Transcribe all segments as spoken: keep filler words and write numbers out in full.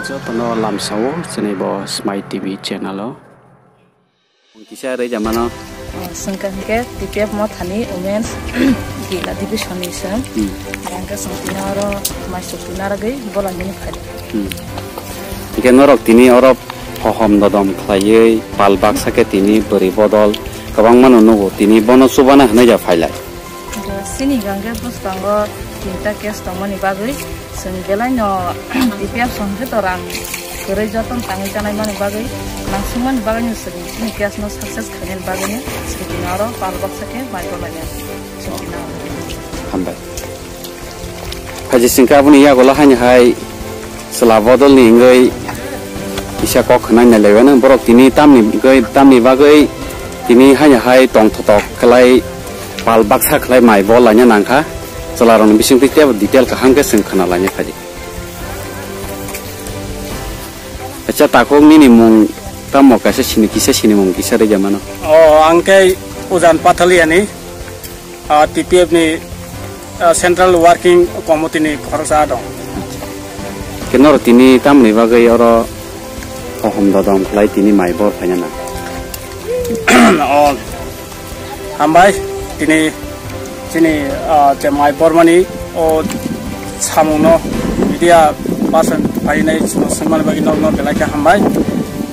Joto no lamsa ou chini bo Smai T V channel o. Kisa rei jama no. Sengkha hingkhe T P F Motha ni Women's Gila Division ni seng. Hingkhe song tini oro mai suk tini oro gwi bola nini phai. Hingkhe norok tini oro hohom dodom khlaiwi pal baksa khe tini bwrwi bodol kwbangma no nugo, tini bono chubana hwnwi ja phailai. Chini hingkhe bwskango tinta case tongmani bagwi chwng belai no T P F song khe to rang kwrwi joto tangwi chanai mani bagwi, nangsukmani bagwi no chwng chini case no success khainani bagwi no chwng tini oro pal baksa khe mai bolai ya. Hambai. Phaiji singkha aboni yagulo haini hai chwla bodol ni wngwi kisa kok khwnai nai lai mano. Borok tini tamni wngwi, tamni bagwi tini haini hai tongthotok khlai pal baksa khlai mai bol laina nangkha. Chwla rokni bisingtwi teibo detail kaham khe chwng khna laina phaidi. Acha, takhuk nini mung tamo kaisa sini, kisa sini mung kisa rwja mano. O, ang khe Ujan Pathalia ni, ah, T P F ni, ah, Central Working Committee ni khoroksa dong. Khe noro tini tamni bagwi oro hohom dodom khlai tini mai bor phaina na? O, hambai, tini chini, ah, je mai bormani o samung no media person phainai sungmani bagwi no, no belai khe hambai.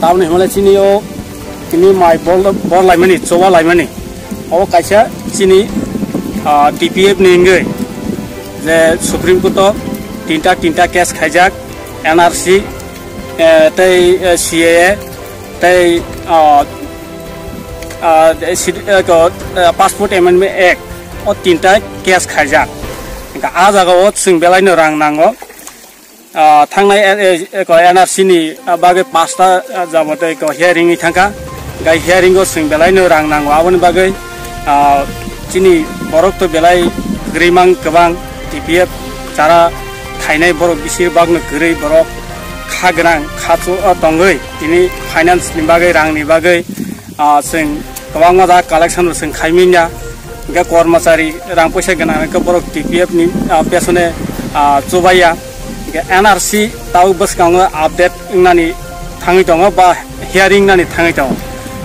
Tamni hwnle chini o tini mai bor, bor laimani, choba laimani. O kaisa chini, ah, T P F ni wngwi je Supreme Court o tinta, tinta case khaijak, N R C, eh, tei, eh, C A A, tei, ah, ah, si-, eh, ko, eh, Passport Amendment Act, o tinta case khaijak. Hingkha a jaga o chwng belai no rang nango. Ah, thangnai, eh, eh, ko N R C ni, ah, bagwi pasta, ah, jabo tei ko hearing ni thangkha. Gai hearing o chwng belai no rang nango. Aboni bagwi, ah, chini borok to belai kwrwi mang kwbang T P F chara khainai borok bisir bak no kwrwi borok kha gwnang kha chu, ah, tongwi tini finance ni bagwi, rang ni bagwi, ah, chwng kwbangma da collection rok chwng khai minya. Hingkhe kormachari rang poisa gwnang hingkhe borok T P F ni, ah, pesone, ah, chubaiya. Hingkhe N R C tau bwskango update wngnani thangwi tongo ba hearing wngnani thangwi tongo.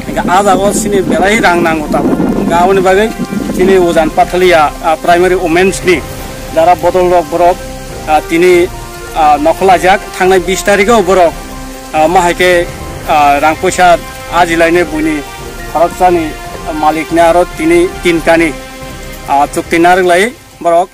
Hingkhe a jaga o chini belai rang nango tamo. Hingkhe aboni bagwi chini Ujan Pathalia, ah, Primary Women's ni jara bodol rok borok, ah, tini, ah, nokho laijak thangnai bis tarikh o borok, ah, ma hai khe, ah, rang poisa ajilainai buini khoroksani malik ni aro tini tinkani, ah, chukti narwk lai borok.